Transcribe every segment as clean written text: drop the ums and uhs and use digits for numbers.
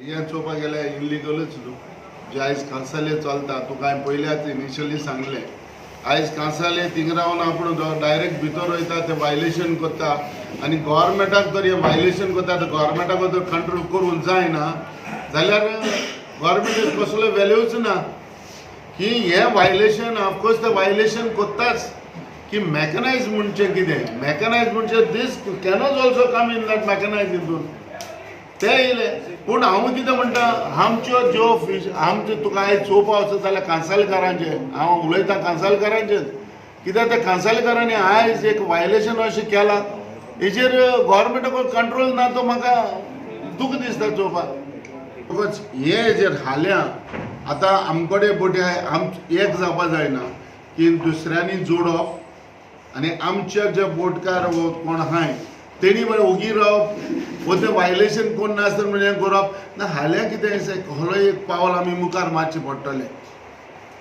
हें चोवपाक गेल्यार इलिगलूच न्हू. जे आयज कांसाले चलता, तुका हांवें पयल्याच इनिशियली सांगलें, आयज कांसाले थिंगा रावन आपूण डायरेक्ट भितर वयता, ते वायलेशन करता आनी गोवोरमेंटाक जर हें वायलेशन करता तर गोवोरमेंटाक जर कंट्रोल करूंक जायना जाल्यार गोवोरमेंटाक कसलो वेल्यूच ना. की हें वायलेशन ऑफकोर्स ते वायलेशन करताच की मॅकनायज म्हणजे कितें, मॅकनायज म्हणजे these canoes also come in that mechanise हितून ते येयले. पूण हांव कितें म्हणटा, आमच्यो ज्यो फिश आमच्यो तुका आयज चोवपा वचत जाल्यार कांसालकारांचें हांव उलयतां, कांसालकारांचें कित्याक ते कांसालकारांनी आयज एक वायलेशन अशें केलां, हेजेर गोवोरमेंटाक कंट्रोल ना, तो म्हाका दूख दिसता चोवपाक. Because हे हेजेर हाल्यां आतां आमकडे बोटी आम एक जावपा जायना की दुसऱ्यांनी जोडप आनी आमचे जे बोटकार कोण आहाय तेणी म्हळ्यार ओगी रावप वो तें वायलेशन कोण नासतना म्हणजे करप ना. हाल्यां कितें आसा, कसलो एक पावल आमी मुखार मारचें पडटलें,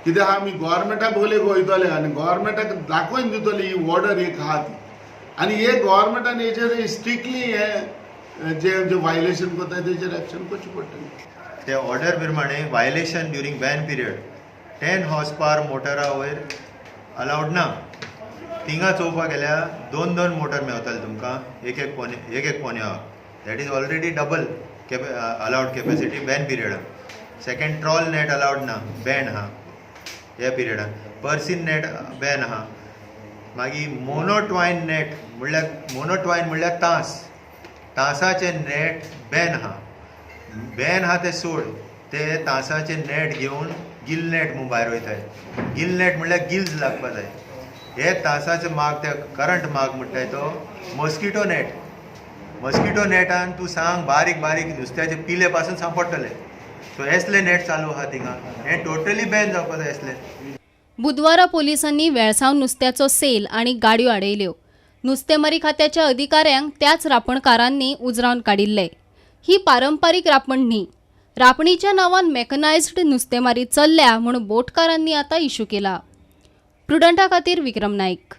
कित्याक आमी गोवोरमेंटा बगलेक वयतले आनी गोवोरमेंटाक दाखोवन दितले ही ऑर्डर एक आहा ती. आनी हे गोवोरमेंटान हेजेर स्ट्रिक्टली हे जे जे वायलेशन करता तेजेर एक्शन करचें पडटलें. ते ऑर्डर प्रमाणे violation during ban period 10 horse power मोटरा वयर अलावड ना. थिंगा चोवपाक गेल्यार दोन दोन मोटर मेवताले तुमकां, एक एक पोने एक एक पोन्या, that is already double allowed capacity ban पिरियडान. Second, trawl net allowed ना, बॅन आहा ह्या पिरियडान. पर्सिन नेट बॅन आहा. मागीर मोनोट्वायन नेट म्हणल्यार, मोनोट्वायन म्हणल्यार तांस, तांसाचें नेट बॅन आहा. बॅन आहा तें सोड, ते तांसाचें नेट घेवन गिल नेट म्हूण भायर वयताय. गिल नेट म्हणल्यार गिल्स लागपा जाय. हे तांसाचे माग, ते करंट माग म्हणटाय तो मस्किटो नेट. मस्किटो नेटान तूं सांग बारीक बारीक नुस्त्याचे पिले पासून सांपडटले. सो एसले नेट चालू आहा थिंगा, हें टोटली बॅन जावपा जाय एसले. बुधवारा पोलिसांनी वेळसांव नुस्त्याचो सेल आनी गाडयो आडयल्यो. नुस्तेमारी खात्याच्या अधिकाऱ्यांक त्याच रापणकारांनी उजरावन काडिल्ले. ही पारंपारीक रापण न्ही, रापणीच्या नांवान मेकनायज्ड नुस्तेमारी चल्ल्या म्हूण बोटकारांनी आतां इशू केला. प्रुडंटा खातीर विक्रम नाईक.